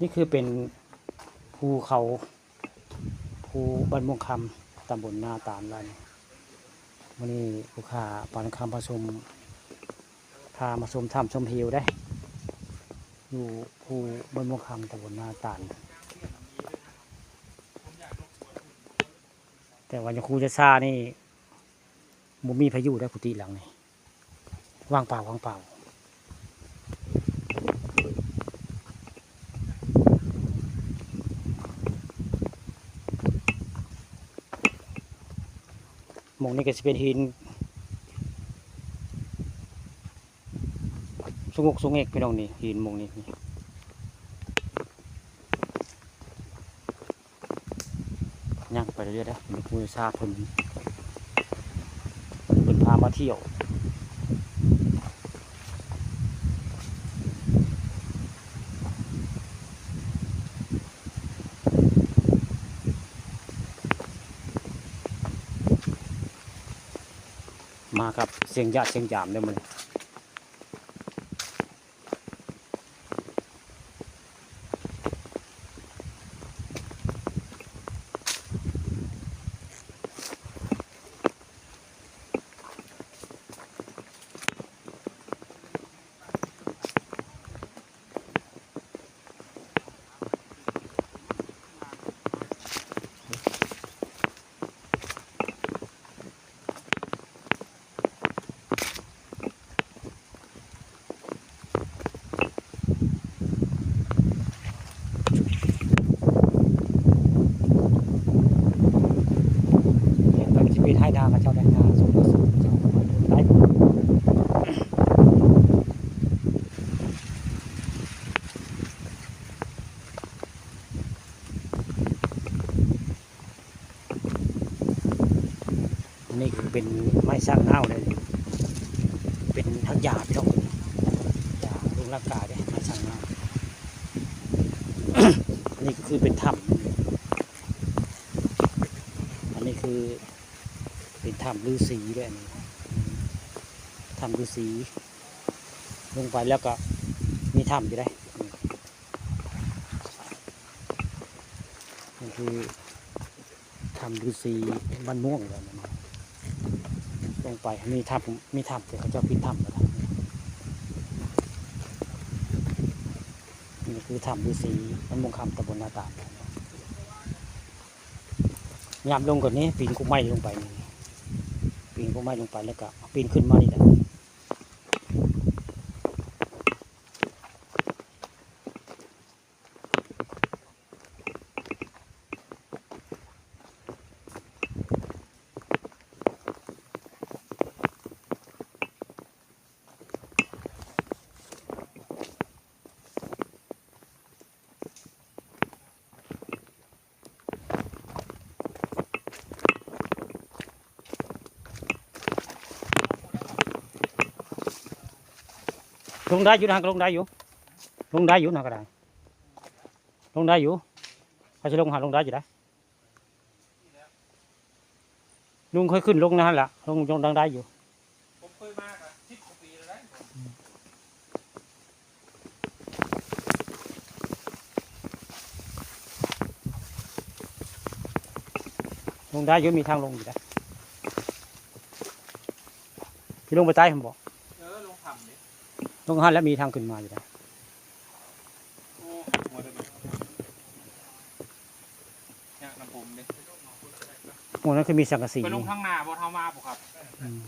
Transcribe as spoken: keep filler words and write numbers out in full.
นี่คือเป็นภูเขา ภูบ้านม่วงคำ ตำบลนาตาล ลาวนี่ มื้อนี้ผู้ข้าปานคำพาชม พามาชมถ้ำชมเหวเด้ อยู่ภูบ้านม่วงคำ ตำบลนาตาล แต่ว่ายังคูจะซานี่ บ่มีพายุได้กุฏิหลังนี่ ว่างเปล่า ว่างเปล่า หม่องนี้ก็สิเป็นหิน สงกสงเอกพี่น้องนี่ หินหม่องนี้นี่ ย่างไปเรื่อยๆเด้อ มีผู้ชาเพิ่น เพิ่นพามาเที่ยว มาครับ เสียงยะเสียงยามเด้อมื้อนี้ เนี่ย ตอนนี้สิไปไถนาเขาเจ้าได้ นาสวนเขาเจ้า ได้ อันนี้คือเป็นไม้สร้างเง้าเลย เป็นฮักยาพี่น้อง ยาบำรุงร่างกายเด้ ไม้สร้างเง้า อันนี้ก็คือเป็นถ้ำ อันนี้คือเป็นถ้ำฤๅษีด้วย อันนี้ ถ้ำฤๅษี ลงไปแล้วก็มีถ้ำอยู่ได้ นี่คือถ้ำฤๅษีบ้านม่วงเลยนะ ลงไปมีถ้ำ มีถ้ำ แต่เขาเจ้าปิดถ้ำแล้วนะ นี่คือถ้ำฤๅษีบ้านม่วงคำ ตำบลนาตาล ยามลงก่อนนี้ปีนกกไม้ลงไปนี่ ปีนกกไม้ลงไปแล้วก็ปีนขึ้นมานี่แหละ ลงได้อยู่นะ ลงได้อยู่ ลงได้อยู่นะ ก็ได้ ลงได้อยู่ เขาจะลงหา ลงได้อยู่ได้ ลุงเคยขึ้นลงนะฮะละ ลง ลงดังได้อยู่ ผมเคยมาก็สิบกว่าปีแล้วนะ ลงได้อยู่ มีทางลงอยู่นะ ที่ลงไปใต้ผมบอก เออ ลงถ้ำดิ ลงหันแล้วมีทางขึ้นมาอยู่นะ โอ้ หัวแต่มัน เนี่ย น้ำผมดิ หมู่นั้นคือมีสังกะสี ไปลงทางหน้าบ่ เท่ามาบ่ครับ อืม